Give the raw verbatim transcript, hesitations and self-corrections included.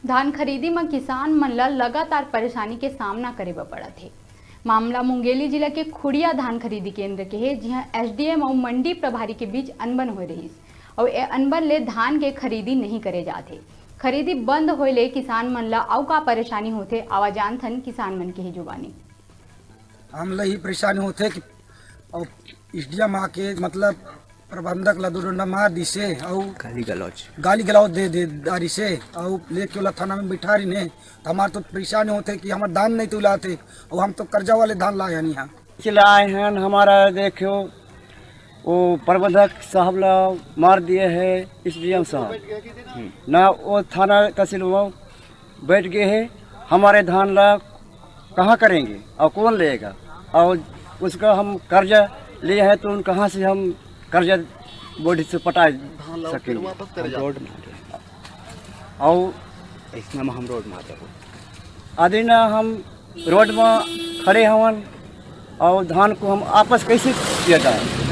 धान खरीदी म किसान मन ल लगातार परेशानी के सामना करे बर पड़त हे। मामला मुंगेली जिला के खुड़िया धान खरीदी केंद्र के हे, जिहां एसडीएम अउ मंडी प्रभारी के बीच अनबन होए रहिस, अउ ए अनबन ले धान के खरीदी नहीं करे जात हे। खरीदी बंद होए ले किसान मन ल अउ का परेशानी होथे, आवा जानथन किसान मन के ही जुबानी। हमला ही परेशानी होथे कि अउ एसडीएम आके, मतलब, प्रबंधक ला दो डंडा मार दिसे अउ गाली गलौज। गाली गलौज दे दे डारिसे अउ लेके ओला थाना में बैठा रहिन हे। त हमार तो परेशानी होथे कि हमार धान नहीं तुलाथे अउ हम तो कर्जा वाले धान लाए हन यहाँ। चले आए हैं हमारा, देखो, वो प्रबंधक साहब ला मार दिए है एसडीएम साहब। ना वो थाना तहसील में बैठ गए हैं, हमारे धान ला कहाँ करेंगे और कौन लेगा? और उसका हम कर्जा लिए हैं तो उन कहाँ से हम कर्जा बोर्ड से पटा धान लाओ, फिर सकेंगे? वापस करे हम जाओ। रोड में आ रहे हैं। और इसमें हम रोड में आ जाओ। आदि ना हम रोड में खड़े हवन और धान को हम आपस कैसे किया जाए?